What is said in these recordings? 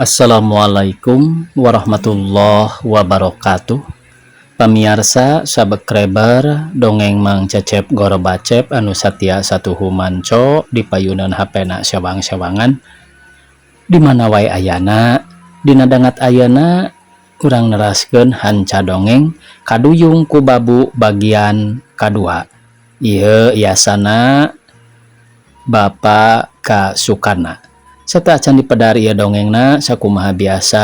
Assalamualaikum warahmatullahi wabarakatuh. Pamiarsa subscriber dongeng Mang Cecep Gorobacep anu satia satuhu manco di payunan HP na sewang-sewangan di mana wae ayana. Dina dangat ayana urang neraskeun hanca dongeng Kaduyung ku Babu bagian kadua. Ieu yasana Bapak K Sukana. Sateuacan dipedar ieu dongengna, sakumaha biasa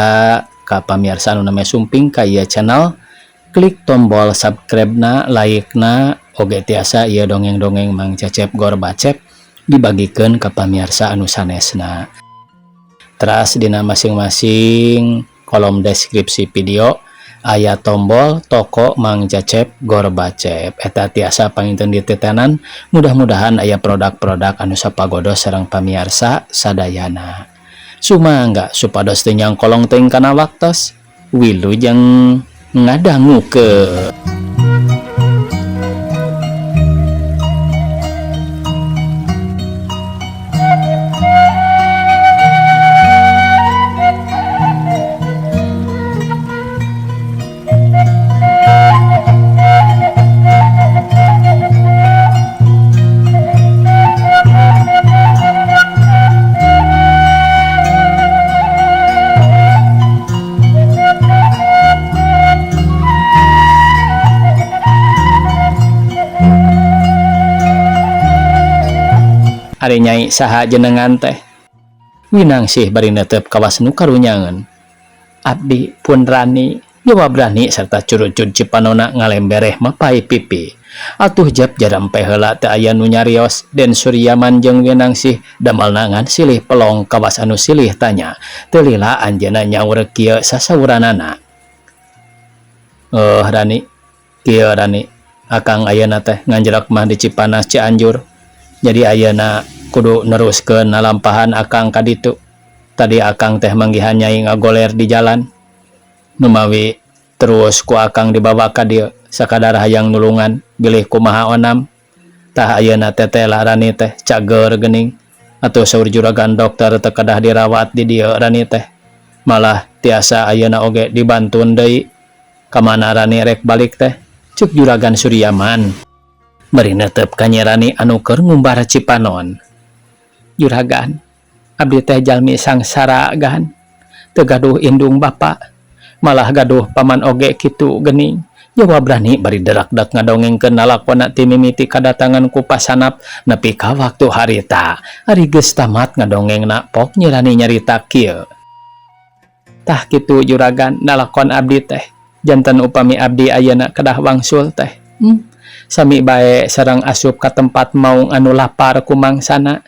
ka pamiarsa anu namanya sumping ka ieu channel, klik tombol subscribe na, like na, oge tiasa ieu dongeng-dongeng Mang Cecep Gorbacep dibagikan ke pamiarsa anu sanesna. Teras dina masing-masing kolom deskripsi video aya tombol toko Mang Cecep Gorbacep, eta tiasa panginten dititenan. Mudah-mudahan aya produk-produk anu sapagodos sareng pamiarsa sadayana. Sumangga supados teu nyangkolong teuing kana waktos. Wilujeng ngadangukeun. Ari Nyai, saha jenengan teh? Winangsih bari netep kawas nu karunyangan. Abdi pun Rani, jawab Rani serta curucud cipanona ngalembereh mapai pipi. Atuh jap jarampe heula teu aya nu nyarios. Den Suryaman jeung Winangsih damelna ngan silih pelong kawas anu silih tanya. Teu lila anjeunna nyaur kieu sasauranana. "Eh, Rani, kieu Rani, Akang ayeuna teh nganjrek mah di Cipanas, Cianjur. Jadi ayeuna kudu neruskeun nalampahan Akang ka ditu. Tadi Akang teh manggihan Nyai ngagoler di jalan. Numawi terus ku Akang dibawa ka dieu sakadar hayang nulungan, bilih kumaha onam. Tah, ayeuna teteh lah Rani teh cager geuning. Atuh saur juragan dokter teu kedah dirawat di dieu Rani teh. Malah tiasa ayeuna oge dibantun deui. Kamana Rani rek balik teh?" cek juragan Suryaman bari netep ka Nyi Rani anu keur ngumbar cipanon. "Juragan, abdi teh jalmi sangsara gan. Teu gaduh indung bapa, malah gaduh paman oge kitu geuning," jawab Rani bari derak-dek ngadongengkeun lalakonna ti mimiti kadatangan ku pasanap nepi ka waktu harita. Ari geus tamat ngadongengna, pok Nyi Rani nyarita kieu. "Tah kitu, juragan, nalakon abdi teh. Janten upami abdi ayeuna kedah wangsul teh, sami bae sareng asup ka tempat maung anu lapar ku mangsana."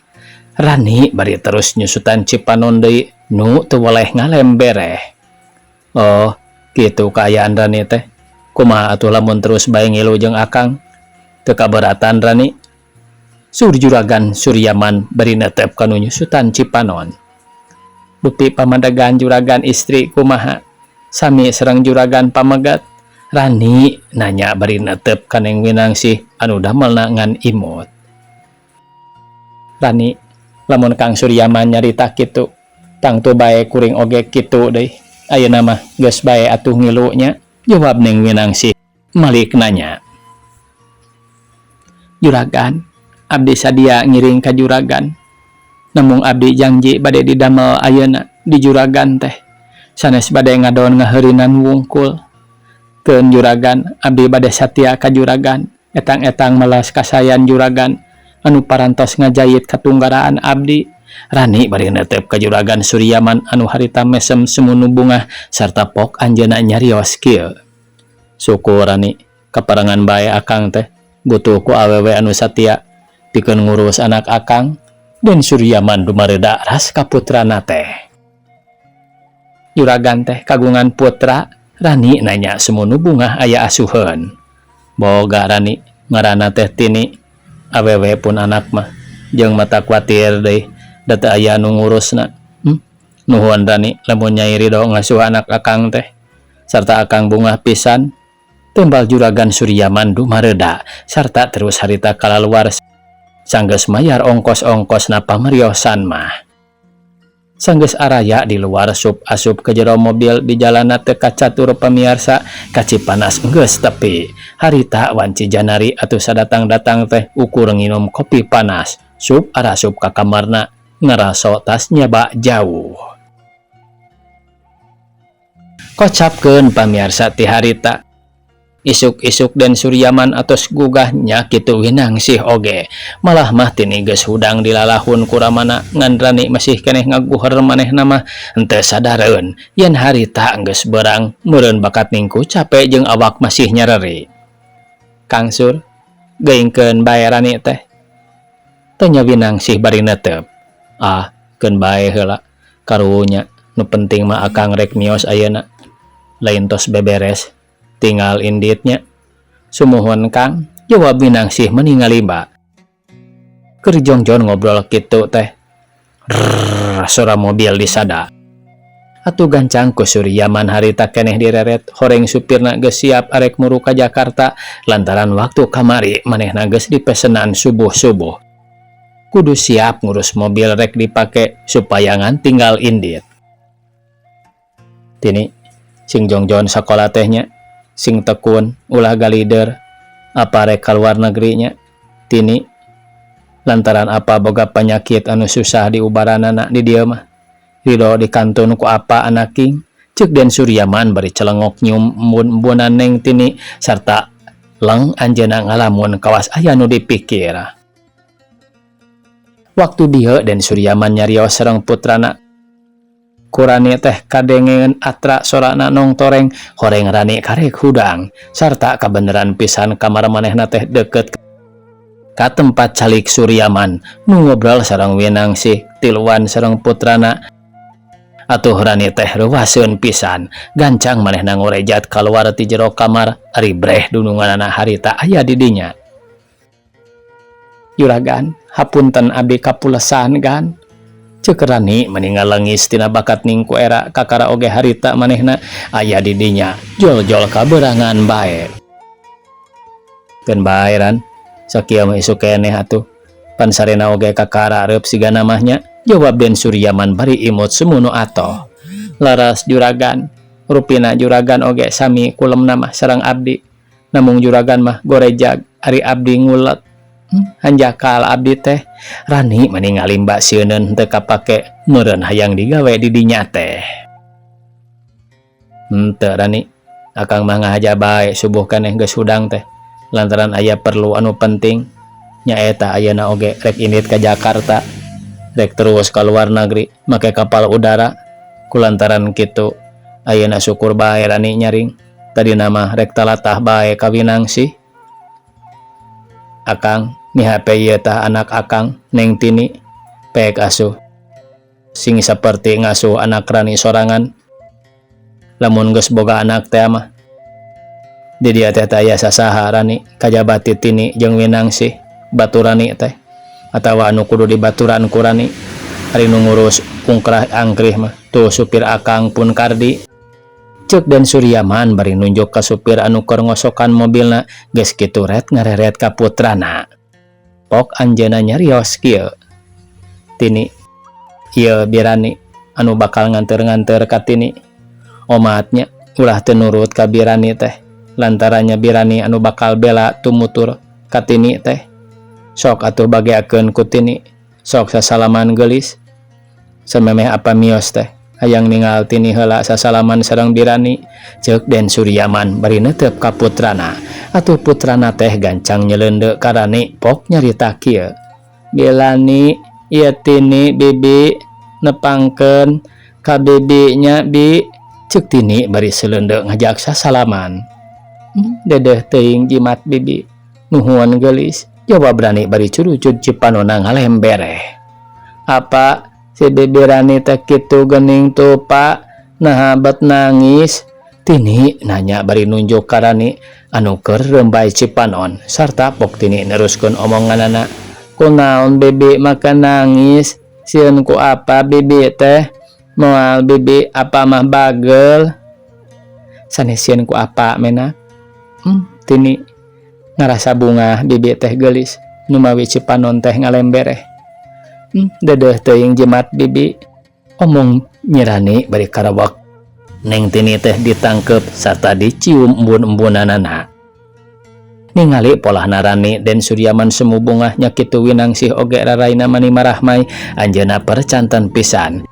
Rani bari terus nyusutan cipanon deui nu teu weleh ngalembereh. "Oh, kitu kaayaan Rani teh. Kumaha atuh lamun terus bae ngilu jeung Akang? Teu kaberatan Rani?" Sur juragan Suryaman bari netep kanu nyusutan cipanon. "Dupi pamadegan juragan, istri kumaha? Sami sareng juragan pamegat?" Rani nanya bari netep ka Neng Winangsih anu damelna ngan imut. "Rani, lamun Kang Suryaman nyarita kitu, tangtu bae kuring oge kitu deui. Ayeuna mah geus bae atuh ngilu nya," jawab Neng Winangsih malik nanya. "Juragan, abdi sadia ngiring ka juragan. Namung abdi janji bade didamel ayeuna di juragan teh. Sanes bade ngadon ngaheurinan wungkul. Keun juragan, abdi bade satia ka juragan. Etang-etang melas kasayan juragan anu parantos ngajait katunggaraan abdi." Rani bari netep ka juragan Suryaman anu harita mesem semunu bungah sarta pok anjeunna nyarios kieu. "Syukur Rani, kaparengan bae Akang teh butuh ku awewe anu satia pikeun ngurus anak Akang." Den Suryaman dumareda ras ka putrana teh. "Juragan teh kagungan putra?" Rani nanya semunu bungah aya asuheun. "Boga Rani, ngaranna teh Tini. Awewe pun anak mah, jeung mata kuatir deui da teu aya nu ngurusna. Nuhun Rani lamun Nyai ridho ngasuh anak Akang teh. Sarta Akang bungah pisan," tembal juragan Suryaman dumareda sarta terus harita kalaluar sanggeus mayar ongkos-ongkos na pamariosan mah. Sanggeus araya di luar sup asup ke jero mobil di jalanna teu kacatur pamiarsa kacipanas geus tepi. Harita wanci Janari atuh sadatang-datang teh ukur nginum kopi panas. Sup arasup ka kamarna ngaraso tas nyaba jauh. Kocapkeun pamiarsa ti harita. Isuk-isuk Den Suryaman atos gugah nya kitu Winangsih oge. Malah mah tini geus hudang dilalahun ku ramana ngan Rani masih keneh ngaguher manehna mah henteu sadareun yen harita geus beurang meureun bakat ningku cape jeung awak masih nyereri. Kang Sur, geuingkeun bae Rani teh. Tanya Winangsih bari netep. Ah, keun bae heula. Karunya nu penting mah akang rek mios ayeuna. Lain tos beberes. Tinggal inditnya. Sumuhun Kang, jawab Winangsih meni ngalimba. Keur jongjon ngobrol kitu teh. Rrrr, sora mobil disada. Atuh gancang ku Suryaman harita keneh direret, horeng supirna geus siap arek muru ka Jakarta lantaran waktu kamari manehna geus dipesenan subuh-subuh. Kudu siap ngurus mobil rek dipake supaya ngan tinggal indit. Tini, sing jongjon sakola teh nya, sing tekun ulah galider, apa rek ka luar negerinya. Tini, lantaran apa boga penyakit anu susah diubaranana di dieu mah. Ridho dikantun ku apa anaking, cek Den Suryaman bari celengok nyium embun-embunan Neng Tini sarta leng anjeunna ngalamun kawas aya nu dipikir. Waktu dieu Den Suryaman nyarios sareng putrana. Ku Rani teh kadengeun atra sorana nongtoreng horeng Rani karek hudang sarta kabeneran pisan kamar manehna teh deket ka tempat calik Suryaman nu ngobrol sareng Winangsih tiluan sareng putrana. Atuh Rani teh reuwaseun pisan gancang manehna ngorejat kaluar ti jero kamar ari breh dununganana harita aya di dinya. Juragan, hapunten abdi kapulesan gan. Ceuk Rani meni ngalengis tina bakat ningku era kakara oge harita manehna aya di dinya jol-jol kaberangan bae. Keun bae Ran, sakieu mah isuk keneh atuh. Pan sarena oge kakara reup sigana mah nya, jawab Den Suryaman bari imut sumunu atoh. Laras juragan, rupina juragan oge sami kulemna mah sareng abdi. Namung juragan mah gorejag, ari abdi ngulet. Hanjakal abdi teh. Rani meni ngalimba sieuneun teu kapake meureun hayang digawe di dinya teh. Henteu Rani, akang mah ngahaja bae subuh keneh geus hudang teh. Lantaran aya perlu anu penting. Nyaeta ayeuna oge rek indit ka Jakarta. Rek terus ka luar negeri make kapal udara. Kulantaran kitu ayeuna syukur bae Rani nyaring. Tadina mah rek talatah bae ka Winangsih. Akang mihape ieu tah anak akang Neng Tini pek asuh. Sing saperti ngasuh anak Rani sorangan. Lamun geus boga anak teh mah di dieu teh aya sasaha Rani kajaba ti Tini jeung Winangsih batur Rani teh atawa anu kudu dibaturan ku Rani. Ari nu ngurus ungkrah angkrih mah tuh supir akang pun Kardi. Ceuk Den Suryaman bari nunjuk ka supir anu keur ngosokan mobilna geus kitu ret ngareret ka putrana. Pok anjeunna nyarios kieu. Tini, ieu Birani anu bakal nganter-nganter ka Tini. Omatnya ulah teu nurut ka Birani teh. Lantarannya Birani anu bakal bela tumutur ka Tini teh. Sok atuh bageakeun ku Tini. Sok sasalaman geulis. Samemeh apa mios teh. Hayang ningal Tini heula sasalaman sareng Birani. Ceuk Den Suryaman bari neuteup ka putrana. Atuh putrana teh gancang nyeleundeuk ka Rani pok nyarita kieu. Bilani ieu Tini bibi nepangkeun ka bibi nya bi. Ceuk Tini bari seleundeuk ngajak sasalaman. Dedeh teuing jimat bibi. Nuhun geulis. Jawab Rani bari curucud cipanona ngalembereh. Apa si bibi Rani teh kitu geuning tuh pak? Naha bet nangis? Tini nanya bari nunjuk ka Rani anu keur rembay cipanon sarta pok Tini neruskeun omonganana. Kunaon bibi maka nangis? Sieun ku apa bibi teh? Moal bibi apa mah bagel? Sanes sieun ku apa mena? Tini ngarasa bungah bibi teh geulis numawi cipanon teh ngalembereh. Dedeh teuing jimat bibi. Omong Nyi Rani bari karawak. Neng Tini teh ditangkep sarta dicium embun-embunanana. Ningali polahna Rani Den Suryaman semu bungah nya kitu Winangsih oge raraina mani marahmai anjeunna percanten pisan.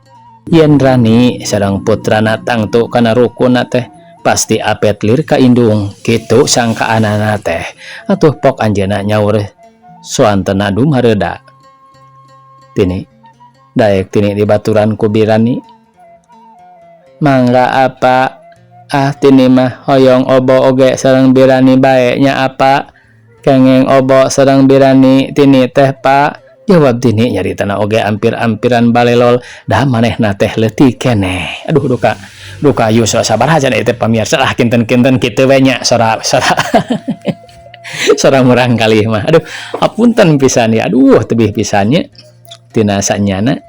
Yen Rani sareng putrana tangtu kana rukunna teh pasti apet lir ka indung kitu sangkaanana teh atuh pok anjeunna nyaur soantena dumareuda. Tini daek Tini dibaturan ku Bi Rani. Mangga apa ah Tini mah hoyong obo oge sareng Bi Rani bae nya apa kengeng obo sareng Bi Rani Tini teh pa jawab Tini nyaritana oge ampir-ampiran balelol da manehna teh leutik keneh. Aduh duka duka yuswa sabaraha cenah ieu teh pamirsa lah kinten-kinten kitu we nya sora sora sora murang kalih mah aduh hapunten pisan ya aduh tebih pisan nya tina sanyana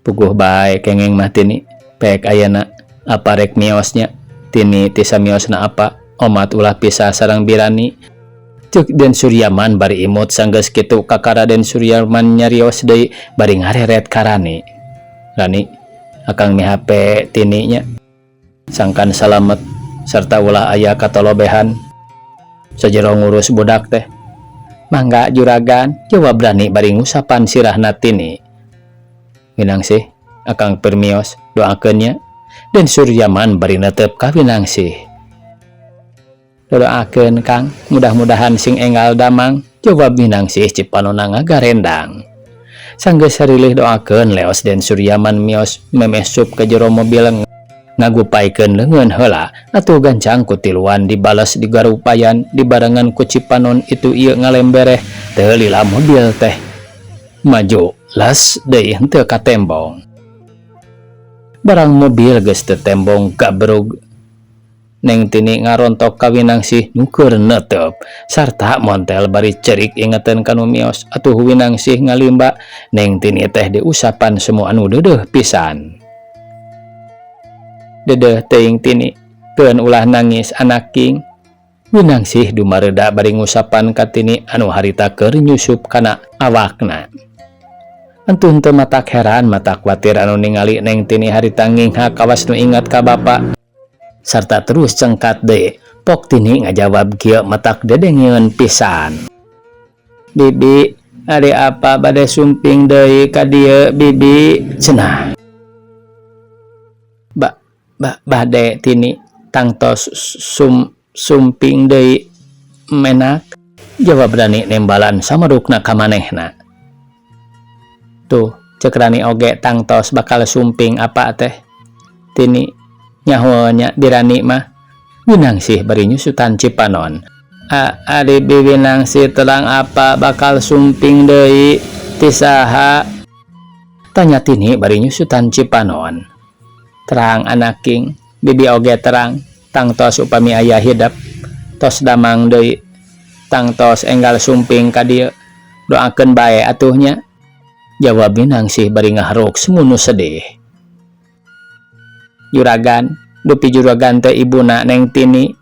puguh bae kengeng mah Tini pek ayana apa rek miosnya Tini ti samiosna apa omat ulah pisah sareng Bi Rani cek Den Suryaman bari imut sanggeus kitu kakara Den Suryaman nyarios deui bari ngareret ka Rani. Rani akang mihape Tini nya sangkan salamet serta ulah aya katolobehan sajero ngurus budak teh. Mangga juragan jawab Rani bari ngusapan sirahna Tini. Winangsih akang permios doakeun nya Den Suryaman bari netep ka Winangsih. Doakeun Kang mudah-mudahan sing enggal damang jawab Winangsih cipanona ngagarendang. Sanggeus sarilih doakeun leos Den Suryaman mios memeh sup ka jero mobil ngagupaikeun leungeun heula atuh gancang ku tiluan dibales digarupayan dibarengan ku cipanon itu ieu ngalembereh teu lila mobil teh maju las deui henteu katembong. Barang mobil geus teu tembong gabrug Neng Tini ngarontok ka Winangsih nu keur netep sarta montel bari cerik ingeteun ka nu mios atuh Winangsih ngalimba Neng Tini teh diusapan semu anu deudeuh pisan. Deudeuh teuing Tini keun ulah nangis anak king. Winangsih dumareuda bari ngusapan ka Tini anu harita keur nyusup kana awakna. Entuh teu matak heran matak kuatir anu ningali Neng Tini harita nginghak kawas nu ingat ka bapa. Sarta terus cengkat deui pok Tini ngajawab kieu matak dedengeun pisan. Bibi ari apa bade sumping deui ka dieu bibi cenah. Ba ba bade Tini tangtos sum sumping deui menak jawab Rani nembalan samarukna ka manehna. Tuh cek Rani oge tangtos bakal sumping apa teh Tini nyaho nya Bi Rani mah Winangsih bari nyusutan cipanon. A ari Bi Winangsih terang apa bakal sumping deui ti saha tanya Tini bari nyusutan cipanon. Terang anak king bibi oge terang tangtos upami aya hidep tos damang deui tangtos enggal sumping ka dieu doakeun bae atuh nya jawab Winangsih bari ngaharuk semunu sedih. Juragan dupi juragan teh ibuna Neng Tini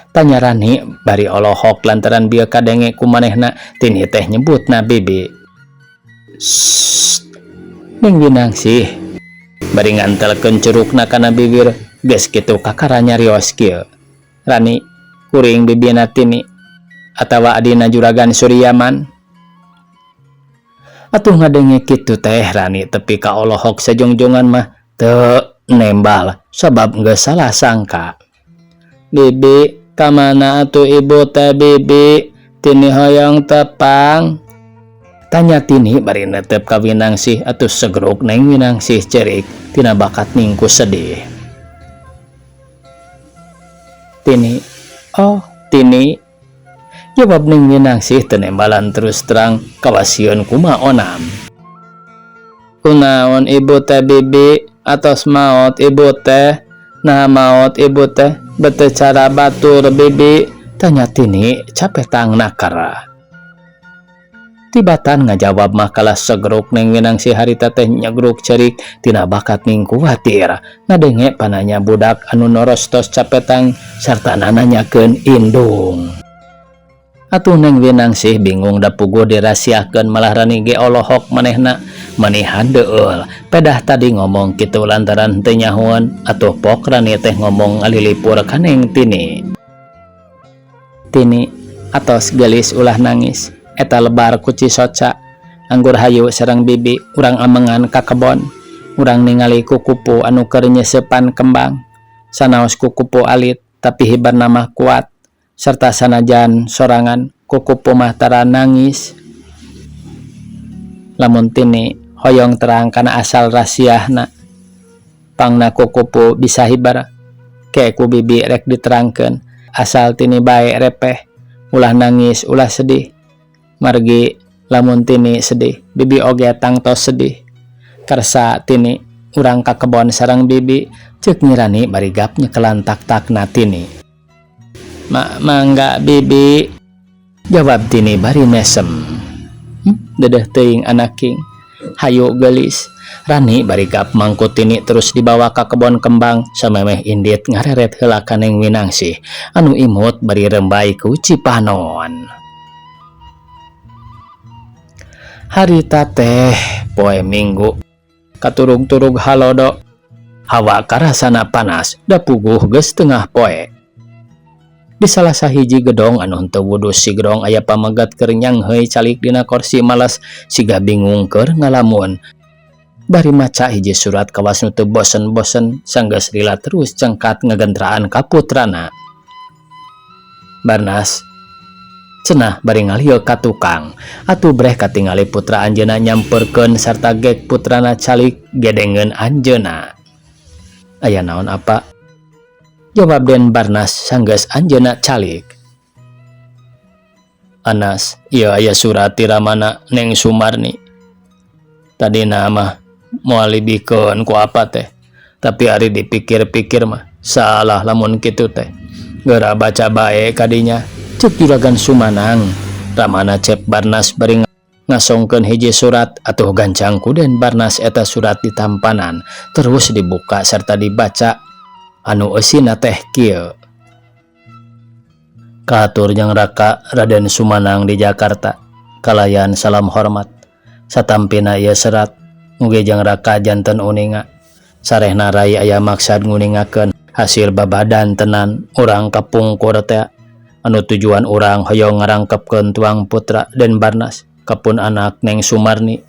tanya Rani bari olohok lantaran bieu kadenge ku manehna Tini teh nyebutna bibi. Sst Neng Winangsih bari ngantelkeun curukna kana bibir geus kitu kakara nyarios kieu. Rani kuring bibina Tini atawa adina juragan Suryaman. Atuh ngadenge kitu teh Rani tepi ka olohok sajongjongan mah teu nembal sabab geus salah sangka. Bibi ka mana atuh ibu teh bibi Tini hoyong tepang tanya Tini bari netep ka Winangsih atuh segruk Neng Winangsih cerik tina bakat ningku sedih. Tini oh Tini jawab Neng Winangsih teu nembalan terus terang kawasieun kuma onam. Kunaon ibu teh bibi atos maot ibu teh nah maot ibu teh bete cara batur bibi tanya Tini capetang nakara. Tibatan ngajawab mah kalah segruk Neng Winangsih harita teh nyegruk cerik tina bakat ning kuatir ngadenge pananya budak anu noros tos capetang sarta nananyakeun indung. Atuh Neng Winangsih bingung da puguh dirasiahkeun malah Rani ge olohok manehna manihan deul. Pedah tadi ngomong kitu lantaran teu nyahoeun atuh pok Rani teh ngomong ngalilipur ka Neng Tini. Tini, atos geulis ulah nangis. Eta lebar ku cisoca. Anggur hayu sareng bibi urang amengan ka kebon. Urang ningali kukupu anu keur nyeuseupan kembang. Sanaos kukupu alit tapi hibarna mah kuat. Serta sanajan sorangan kukupu mah tara nangis. Lamun Tini hoyong terang kana asal rasiahna. Pangna kukupu bisa hibar. Ke ku bibi rek diterangkeun. Asal Tini bae repeh. Ulah nangis ulah sedih. Margi lamun Tini sedih bibi oge tangtos sedih. Karsa Tini urang ka kebon sareng bibi ceuk Nyi Rani bari gap nyekelan tak-takna Tini. Ma mangga bibi jawab Tini bari mesem. Dedeh teuing anaking. Hayu geulis. Rani bari gap mangku Tini terus dibawa ka kebon kembang samemeh indit ngareret heula ka Neng Winangsih anu imut bari rembay ku Cipanon. Harita teh poe Minggu katurug-turug halodo. Hawa karasana panas da puguh geus tengah poe. Di salah sahiji gedong anu henteu wudus sigrong aya pamegat keur nyangheuy calik dina korsi malas siga bingung keur ngalamun. Bari maca hiji surat kawas nu teu bosen-bosen sanggeus lila terus cengkat ngagentraan ka putrana. Barnas cenah bari ngalieu ka tukang atuh breh katingali putra anjeunna nyamperkeun sarta gek putrana calik gedengeun anjeunna. Aya naon apa? Jawab Den Barnas sanggeus anjeunna calik. Anas, ieu aya surat ti ramana Neng Sumarni. Tadina mah moal dibikeun ku apa teh. Tapi ari dipikir-pikir mah salah lamun kitu teh. Geura baca bae kadinya. Ceuk Juragan Sumanang. Ramana Cep Barnas bari ngasongkeun hiji surat atuh gancang ku Den Barnas eta surat ditampanan terus dibuka serta dibaca. Anu eusina teh kieu. Kahatur jeung Raka Raden Sumanang di Jakarta. Kalayan salam hormat. Satampina ieu serat mugi jeung Raka janten uninga. Sarehna rai aya maksad nguningakeun hasil babadan tenan urang kapungkur teh. Anu tujuan urang hoyong ngarangkepkeun tuang putra Den Barnas kapun anak Neng Sumarni.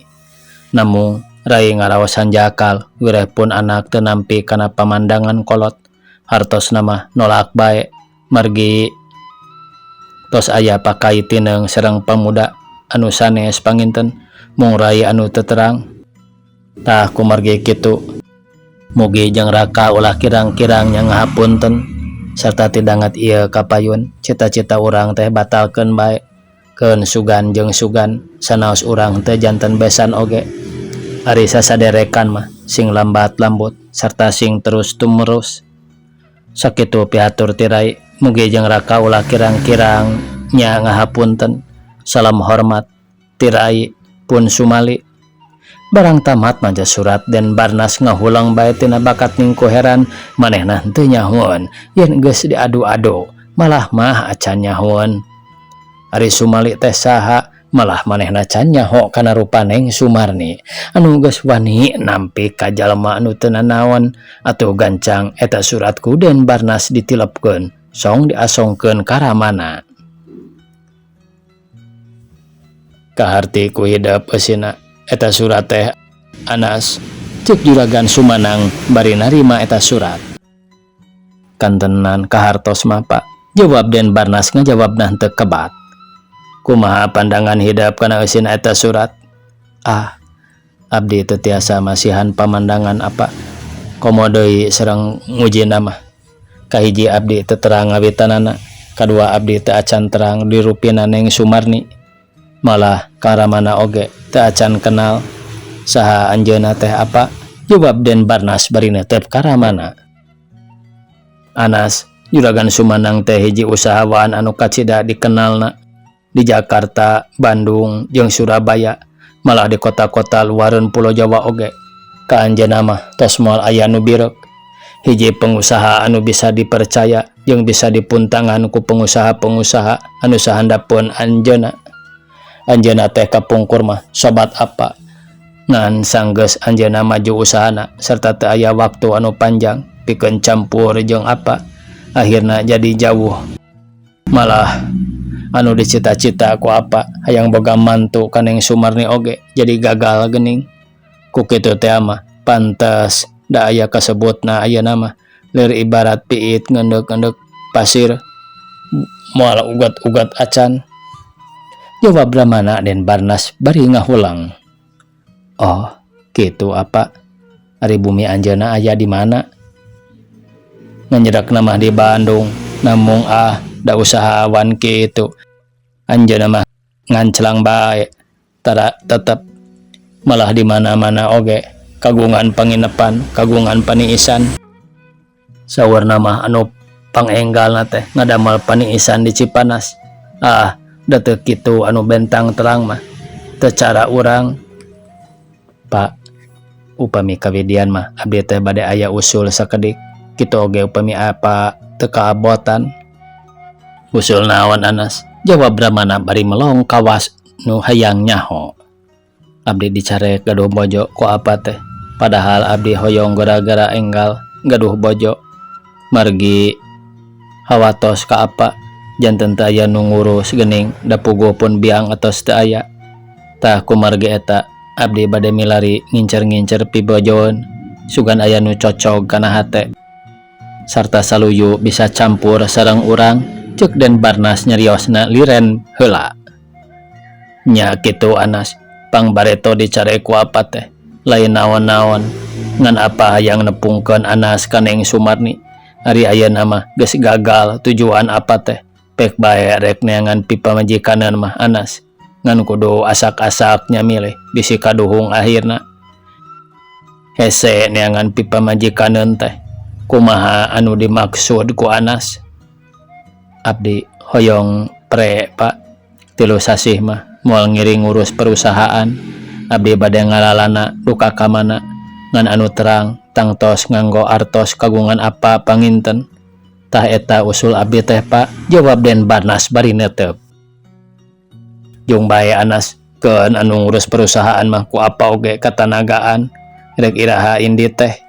Namung rai ngaraos hanjakal wireh pun anak teu nampi kana pamandangan kolot. Hartosna mah nolak bae margi tos aya pakai tineung sareng pamuda anu sanes panginten mung rai anu teu terang. Tah kumargi kitu mugi jeung Raka ulah kirang-kirang nya ngahapunten sarta tidangat ieu kapayun cita-cita urang teh batalkeun bae keun sugan jeung sugan sanaos urang teh janten besan oge. Ari sasaderekan mah sing lambat lambut sarta sing terus tumerus. Sakitu pihatur tirai mugi jeung Raka ulah kirang-kirang nya ngahapunten. Salam hormat tirai pun Sumali. Barang tamat maca surat Den Barnas ngahulang bae tina bakat ningku heran manehna henteu nyahoeun yen geus diadu-adu malah mah acan nyahoeun. Ari Sumali teh saha malah manehna can nyaho kana rupa Neng Sumarni anu geus wani nampi ka jalma anu teu nanaon atuh gancang eta surat ku Den Barnas ditilepkeun song diasongkeun ka ramana. Kaharti ku hidep eusina eta surat teh Anas ceuk Juragan Sumanang bari narima eta surat. Kantenan kahartos mah Pak jawab Den Barnas ngajawabna henteu kebat. Kumaha pandangan hidep kana eusina eta surat? Ah, abdi teu tiasa masihan pamandangan apa komo deui sareng ngujina mah. Kahiji abdi teu terang ngawitanana, kadua abdi teu acan terang dirupina Neng Sumarni. Malah ka ramana oge teu acan kenal saha anjeunna teh apa jawab Den Barnas bari neuteup ka ramana. Anas Juragan Sumanang teh hiji usahawan anu kacida dikenalna di Jakarta, Bandung, jeung Surabaya, malah di kota-kota luareun Pulo Jawa oge. Ka anjeunna mah tos moal aya nu bireuk. Hiji pengusaha anu bisa dipercaya jeung bisa dipuntangan ku pengusaha-pengusaha anu sahandapeun anjeunna. Anjeunna teh kapungkur mah sobat apa, ngan sanggeus anjeunna maju usahana serta teu aya waktu anu panjang pikeun campur jeung apa, akhirna jadi jauh. Malah anu dicita-cita ku apa, hayang boga mantu ka Neng Sumarni oge, jadi gagal geuning. Ku kitu teh mah pantes da aya kasebutna ayeuna mah leur ibarat piit ngeundek-ngeundek pasir, moal ugat-ugat acan, jawab Ramana Den Barnas bari ngahuleng. Oh kitu apa. Ari bumi anjeunna aya di mana? Nganjerakna mah di Bandung, namung ah, da usahawan kitu, anjeunna mah nganclang bae, tara tetep, malah di mana-mana oge kagungan panginepan, kagungan paniisan. Saurna mah anu pangenggalna teh ngadamel paniisan di Cipanas. Ah, da teu kitu anu bentang terang mah, teu cara urang. Pak, upami kawidian mah abdi teh bade aya usul sakedik kitu oge, upami apa teu kaabotan. Usul naon, Anas? Jawab Ramana bari melong kawas nu hayang nyaho. Abdi dicarek gaduh bojo ku apa teh, padahal abdi hoyong gara-gara enggal gaduh bojo, margi hawatos ka apa janten teu aya nu ngurus geuning, da puguh pun biang atos teu aya. Tah, kumargi eta abdi bade milari ngincer-ngincer pibojoeun, sugan aya nu cocog kana hate sarta saluyu bisa campur sareng urang, ceuk Den Barnas nyariosna liren heula. Nya kitu, Anas, pang bareto dicarek ku apa teh lain naon-naon, ngan apa hayang nepungkeun Anas ka Neng Sumarni. Ari ayeuna mah geus gagal tujuan apa teh, pek bae rek neangan pipamajikaneun mah, Anas, ngan kudu asak-asak nya milih, bisi kaduhung akhirna. Hese neangan pipamajikaneun teh. Kumaha anu dimaksud ku Anas? Abdi hoyong pre, Pak, 3 sasih mah moal ngiring ngurus perusahaan. Abdi bade ngalalana duka ka mana, ngan anu terang tangtos nganggo artos kagungan apa panginten. Tah, eta usul abdi teh, Pak, jawab Den Barnas bari netep. Jung bae, Anas, keun anu ngurus perusahaan mah ku apa oge katanagaan. Rek iraha indit teh?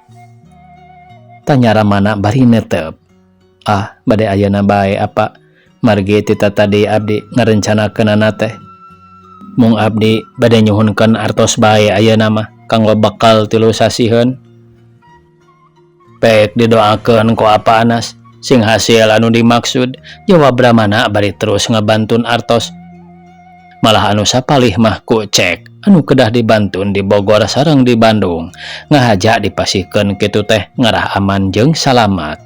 Tanya Ramana bari netep. Ah, bade ayeuna bae apa, margi tita tadi abdi ngarencanakeunana teh. Mung abdi bade nyuhunkeun artos bae ayeuna mah kanggo bekal 3 sasiheun. Pek didoakeun ku apa, Anas, sing hasil anu dimaksud, jawab Ramana bari terus ngabantun artos. Malah anu sapalih mah ku cek anu kedah dibantun di Bogor sareng di Bandung. Ngahaja dipasihkeun kitu teh ngarah aman jeung salamat.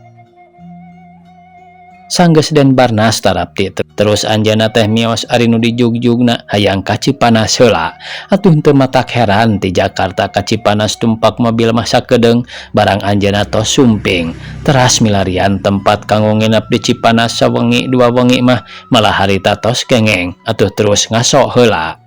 Sanggeus Den Barnas tarapti, terus anjeunna teh mios. Ari nu dijugjugna hayang ka Cipanas heula. Atuh teu matak heran, ti Jakarta ka Cipanas tumpak mobil mah sakedeung. Barang anjeunna tos sumping, teras milarian tempat kanggo nginep di Cipanas sawengi dua wengi mah, malah harita tos kengeng, atuh terus ngaso heula.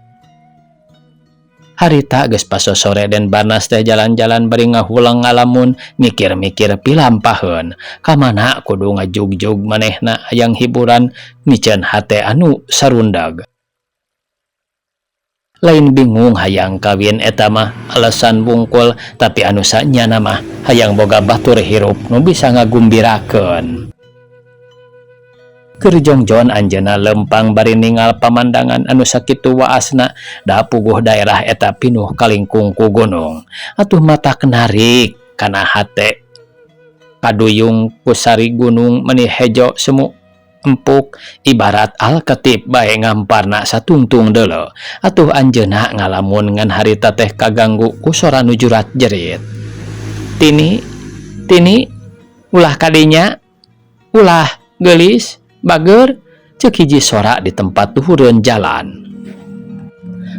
Harita geus pasosore Den Barnas teh jalan-jalan bari ngahuleng ngalamun, mikir-mikir pilampaheun ka mana kudu ngajugjug manehna hayang hiburan miceun hate anu sarundag. Lain bingung hayang kawin, eta mah alasan wungkul, tapi anu sanyana mah hayang boga batur hirup nu bisa ngagumbirakeun. Keur jongjon anjeunna lempang bari ningal pamandangan anu sakitu waasna, da puguh daerah eta pinuh kalingkung ku gunung, atuh matak narik kana hate, kaduyung ku sari gunung meni hejo semu empuk, ibarat alketip bae ngamparna satungtung deuleu. Atuh anjeunna ngalamun, ngan harita teh kaganggu ku sora nu jurat jerit. "Tini, Tini, ulah kadinya, ulah, geulis, bager," ceuk hiji sora di tempat luhureun jalan.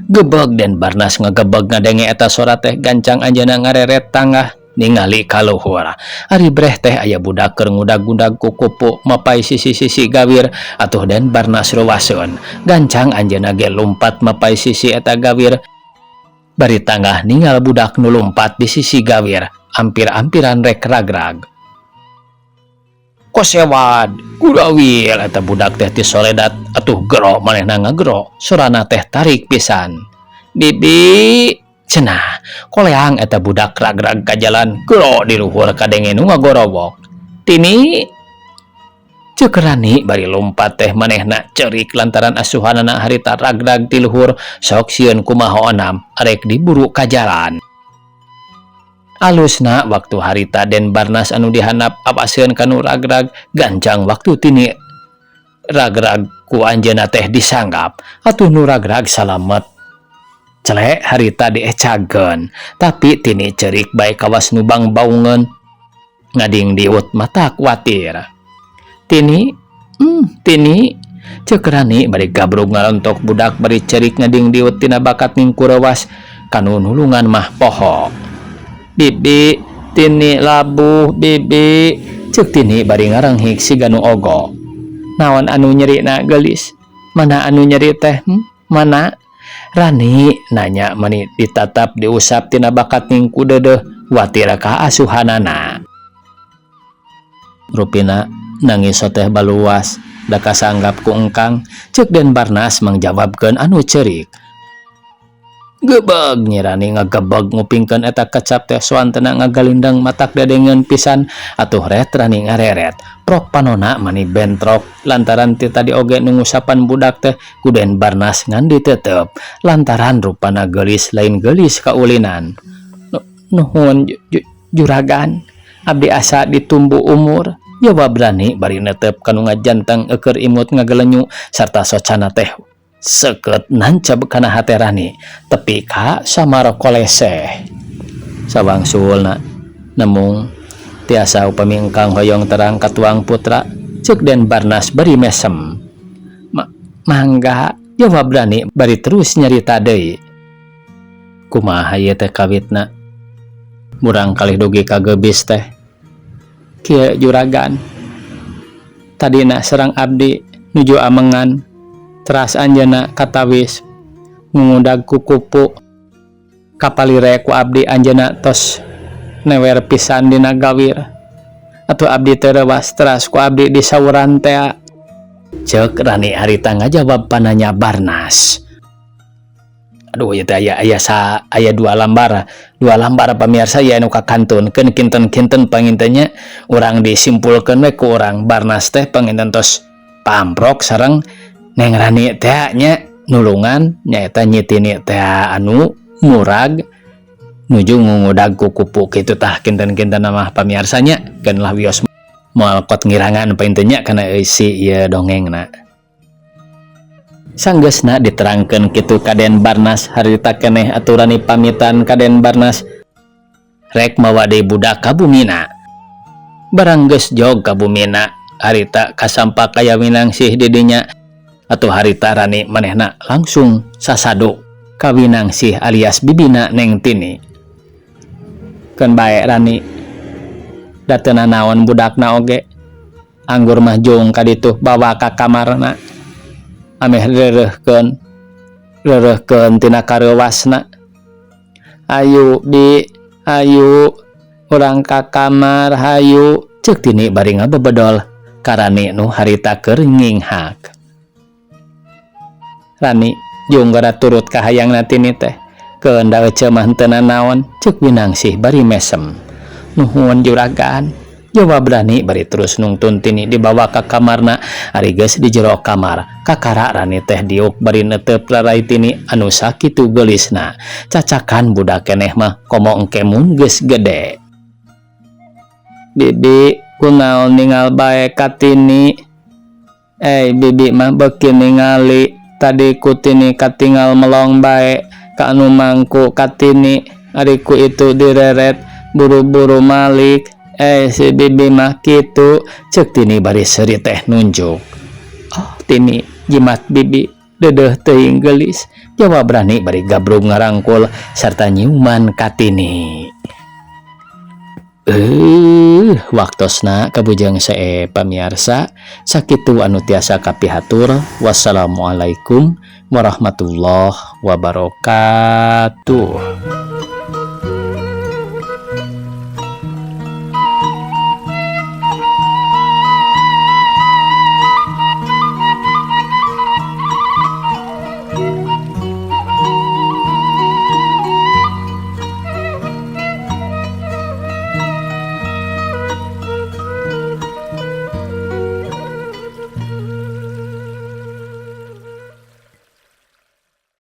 Gebeg Den Barnas ngagebeg ngadenge eta sora teh. Gancang anjeunna ngareret tangah ningali ka luhur. Ari breh teh aya budak keur ngudag-ngudag ku kupu mapay sisi-sisi gawir. Atuh Den Barnas ruwaseun, gancang anjeunna ge lumpat mapay sisi eta gawir. Bari tangah ningal budak nu lumpat di sisi gawir, ampir-ampiran rek ragrag. Kosewad kurawil eta budak teh ti soledat atuh gero manehna ngagero sorana teh tarik pisan. Bibi cenah koleang eta budak ragrag ka jalan gero di luhur kadenge nu ngagorowok. Tini ceuk Rani bari lumpat teh manehna cerik lantaran asuhanana harita ragrag ti luhur sok sieun kumaha onam arek diburu ka jalan. Alusna waktu harita Den Barnas anu dihandap awaseun ka nu ragrag gancang waktu Tini ragrag ku anjeunna teh disanggap atuh nu ragrag salamet. Celek harita diecageun tapi Tini cerik bae kawas nu bangbaungeun ngading diut mata kuatir. Tini, Tini ceuk Rani bari gabrug ngarontok budak bari cerik ngading diut tina bakat ningkurewas kanu nulungan mah poho. Bibi, Tini labuh, Bibi ceuk Tini bari ngarenghik siga nu ogo. Naon anu nyerina geulis? Mana anu nyeri teh? Mana? Rani nanya mani ditatap diusap tina bakat ningku deudeuh watir ka asuhanana. Rupina nangis teh baluas da kasanggap ku engkang ceuk Den Barnas mangjawabkeun anu ceurik. Gebeg Nyi Rani ngagebeg ngupingkeun eta kecap teh soantena ngagalindeng matak dadengeun pisan atuh ret Rani ngareret. Prok panona mani bentrok lantaran ti tadi oge nu ngusapan budak teh ku Den Barnas ngan ditetep lantaran rupana geulis lain geulis kaulinan. Nuhun juragan abdi asa ditumbu umur jawab Rani bari netep kanu ngajanteng eukeur imut ngagelenyu sarta socana teh seukeut nanceb kana hate Rani tepi ka samar koleseh. Sawangsulna nemung tiasa upami engkang hoyong terang katuang putra ceuk Den Barnas bari mesem. Mangga jawab Rani bari terus nyarita deui. Kumaha ieu teh kawitna? Murang kalih dugi ka geubis teh. Kieu juragan. Tadina sareng abdi nuju amengan teras anjeunna katawis ngungudag ku kupu kapalire ku abdi anjeunna tos newer pisan dina gawir atuh abdi teu reuwas teras ku abdi disawuran tea ceuk Rani harita ngajawab pananya Barnas. Aduh ieu teh aya aya sa aya dua lambar pamirsa ya anu kakantunkeun kinten-kinten panginten nya urang disimpulkeun we ku urang Barnas teh panginten tos pamprok sareng Neng Rani teh nya nulungan nyaeta Nyi Tini teh anu murag nuju ngungudag ku kupu kitu tah kinten-kinten mah pamiarsa nya keun lah wios moal kot ngirangan panginten nya kana eusi ieu dongengna. Sanggeusna diterangkeun kitu ka Den Barnas harita keneh atuh Rani pamitan ka Den Barnas rek mawa deui budak ka bumina. Barang geus jog ka bumina harita kasampak aya Winangsih di dinya atuh harita Rani manehna langsung sasadu ka Winangsih alias bibina Neng Tini. Keun bae Rani da teu nanaon budakna oge anggur mah jung ka ditu bawa ka kamarna ameh reureuhkeun reureuhkeun tina kareuwasna. Ayu bi ayu urang ka kamar hayu ceuk Tini bari ngabebedol ka Rani nu harita keur nginghak. Rani jung gara turut ka hayangna Tini teh keun da eceu mah henteu nanaon ceuk Winangsih bari mesem. Nuhun juragan jawab Rani bari terus nungtun Tini dibawa ka kamarna. Ari geus di jero kamar kakara Rani teh diuk bari netep rarai Tini anu sakitu geulisna cacakan budak keneh mah komo engke mun geus gede. Bibi kunaon ningal bae ka Tini? Bibi mah beuki ningali tadi ku Tini katingal melong bae ka anu mangku ka Tini ari ku itu direret buru-buru malik. Si Bibi mah kitu ceuk Tini bari seuri teh nunjuk. Oh Tini jimat Bibi deudeuh teuing geulis jawab Rani bari gabrug ngarangkul sarta nyiuman ka Tini. Waktosna kabujeng sae pamiarsa sakitu anu tiasa kapihatur. Wassalamualaikum warahmatullahi wabarakatuh.